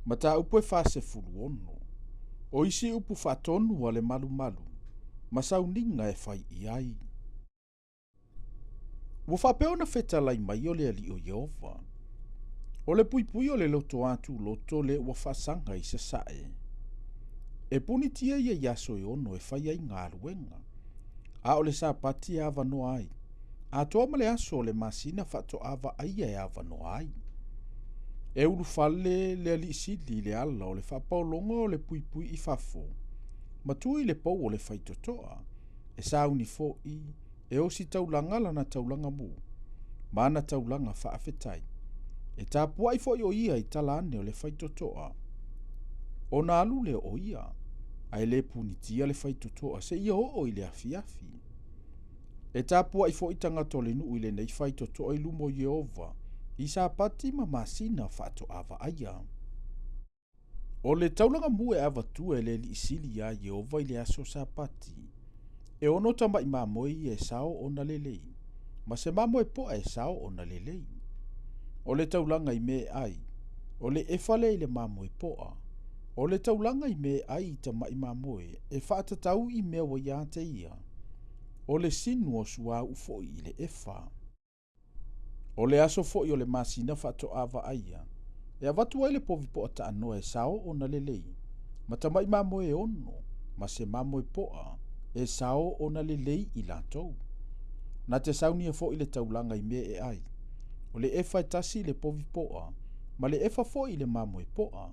Mataupu e 46. O isi upu faatonu a le malumalu ma sauniga e fai i ai. Ua faapea ona fetalai mai o le Alii o Ieova, O le puipui o le loto atu loto le ua faasaga i sasae. E punitia ia i aso e ono e fai ai galuega, a o le Sapati e avanoa ai, atoa ma le aso o le masina faatoa vaaia e avanoa ai. E ulufale le alii sili i le ala o le faapaologa o le puipui i fafo, ma tu i le pou o le faitotoa, e sauni foi, e ositaulaga lana taulaga mu, ma ana taulaga faafetai. E tapuai foi o ia i tala ane o le faitotoa. Ona alu lea o ia, ae le punitia le faitotoa seia oo i le afiafi. E tapuai foi tagata o le nuu i lenei faitotoa i luma o Ieova i Sapati ma masina faatoa vaaia. O le taulaga mu e avatua e le alii sili iā Ieova i le aso Sapati, e ono tamaʻi mamoe ia e sao ona lelei, ma se mamoe poa e sao ona lelei. O le taulaga i mea e ai, o le efa lea i le mamoe poa. O le taulaga i mea e ai i tamaʻi mamoe e faatatau i mea ua ia te ia, o le sinu o suauu foi i le efa. O le aso foi o le masina faatoa vaaia, e avatu ai le povi poa taanoa e sao ona lelei, ma tamaʻi mamoe e ono, ma se mamoe poa e sao ona lelei i latou. Na te saunia foi le taulaga i mea e ai, o le efa e tasi i le povi poa, ma le efa foi i le mamoe poa,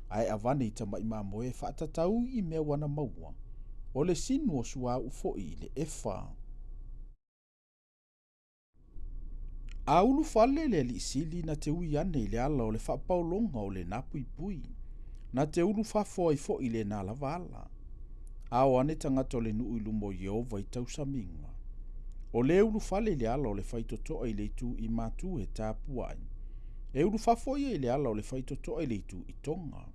ae avane i tamaʻi mamoe e faatatau i mea ua na maua, o le sinu o suauu foi i le efa. A ulufale le alii sili na te ui ane i le ala o le faapaologa o lena puipui, na te ulufafo ai foi i lena lava ala. A o ane tagata o le nuu i luma o Ieova i tausamiga. O le ulufale i le ala o le faitotoa i le itu i matu e tapuai. E ulufafo ia i le ala o le faitotoa i le itu i toga.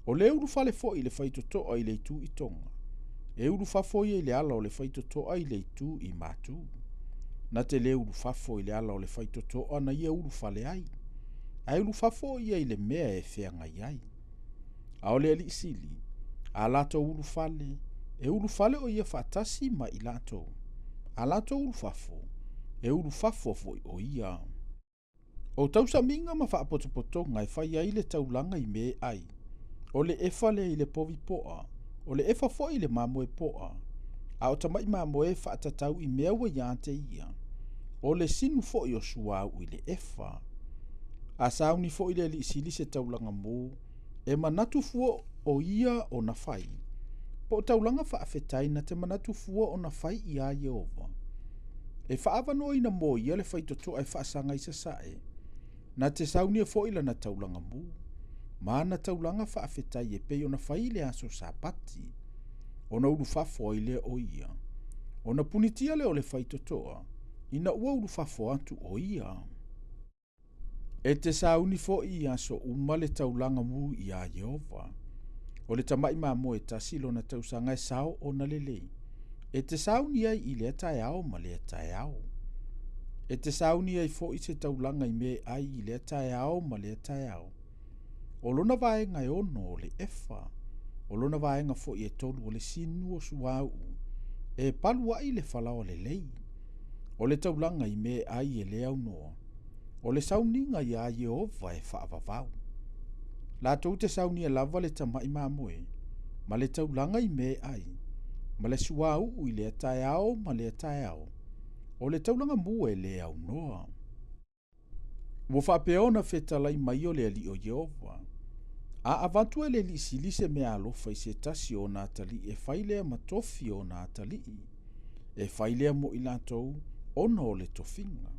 O le ulufale foi i le faitotoa i le itu i toga, e ulufafo ia i le ala o le faitotoa i le itu i matu. Na te le ulufafo i le ala o le faitotoa na ia ulufale ai, ae ulufafo ia i le mea e feagai ai. A o le alii sili, a latou ulufale, e ulufale o ia faatasi ma i latou. A latou ulufafo, e ulufafo foi o ia. O tausamiga ma faapotopotoga e fai ai le taulaga i mea e ai, o le efa lea i le povi poa, o le efa foi i le mamoe poa, a o tamaʻi mamoe e faatatau i mea ua ia te ia, o le sinu foi o suauu i le efa. A sauni foi le alii sili se taulaga mu, e manatu fua o ia ona fai, po o taulaga faafetai na te manatu fua ona fai iā Ieova. E faaavanoaina mo ia le faitotoa e faasaga i sasae, na te saunia foi lana taulaga mu, ma ana taulaga faafetai e pei ona fai i le aso Sapati, ona ulufafo ai lea o ia. Ona punitia lea o le faitotoa, ina ua ulufafo atu o ia. E te sauni foi i aso uma le taulaga mu iā Ieova. O le tamaʻi mamoe e tasi lona tausaga e sao ona lelei. E te sauni ai i lea taeao ma lea taeao. E te sauni ai foi se taulaga i mea e ai i lea taeao ma lea taeao. O lona vaega e ono o le efa, o lona vaega foi e tolu o le sinu o suauu, e palu ai le falaoa lelei. O le taulaga i mea e ai e le aunoa, o le sauniga iā Ieova e faavavau. Latou te saunia lava le tamaʻi mamoe, ma le taulaga i mea e ai, ma le suauu i lea taeao ma lea taeao, o le taulaga mu e le aunoa. Ua faapea ona fetalai mai o le Alii o Ieova. A avatu e le alii sili se meaalofa i se tasi o ona atalii e fai lea ma tofi o ona atalii, e fai lea mo i latou ona o le tofiga.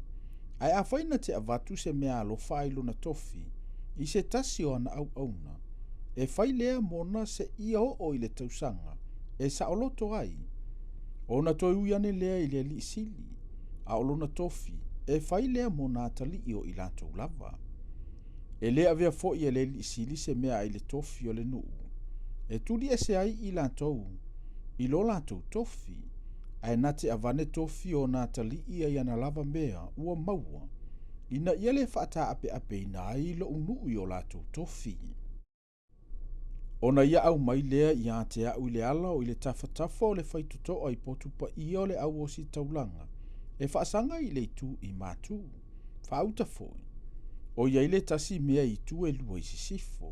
Ae afai na te avatu se meaalofa ai lona tofi i se tasi o ana auauna, e fai lea mona seia oo i le tausaga e saoloto ai, ona toe ui ane lea i le alii sili, a o lona tofi, e fai lea mo na atalii o i latou lava. E le avea foi e le alii sili se mea ai le tofi o le nuu, e tuli ese ai i latou i lo latou tofi, ae na te avane tofi o na atalii ai ana lava mea ua maua, ina ia le faataapeapeina ai lou nuu i o latou tofi. Ona ia aumai lea ia te a'u i le ala o i le tafatafa o le faitotoa i potu paia o le au ositaulaga e faasaga i le itu i matu, faauta foi, o i ai le tasi mea i itu e lua i sisifo.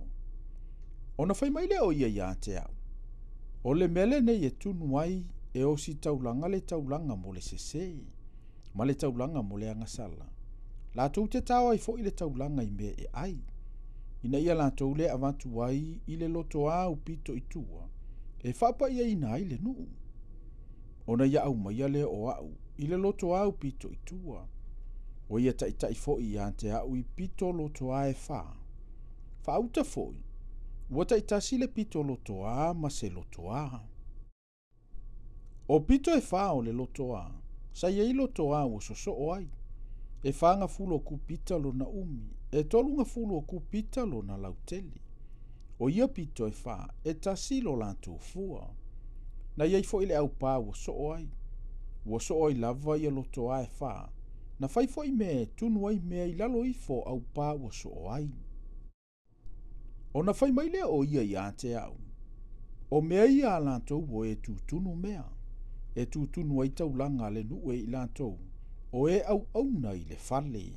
Ona fai mai lea o ia ia te a'u, O le mea lenei e tunu ai e ositaulaga le taulaga mo le sesē ma le taulaga mo le agasala. Latou te tao ai foi le taulaga i mea e ai, ina ia latou le avatu ai i le lotoa aupito i tua, e faapaiaina ai le nuu. Ona ia aumaia lea o a'u i le lotoa aupito i tua, ua ia taitai foi ia te a'u i pito lotoa e fa. Faauta foi, ua taitasi le pito lotoa ma se lotoa. O pito e fa o le lotoa, sa i ai lotoa ua sosoo ai. E fa gafulu o kupita lona umi, e tolu gafulu o kupita lona lautele. O ia pito e fa, e tasi lo latou fua. Na i ai foi le aupā ua soo ai. Ua soo ai lava ia lotoa e fa. Na fai foi mea e tunu ai mea i lalo ifo o aupā ua soo ai. Ona fai mai lea o ia ia te a'u, O mea ia a latou o e tutunu mea, e tutunu ai taulaga a le nuu e i latou, o e auauna i le fale.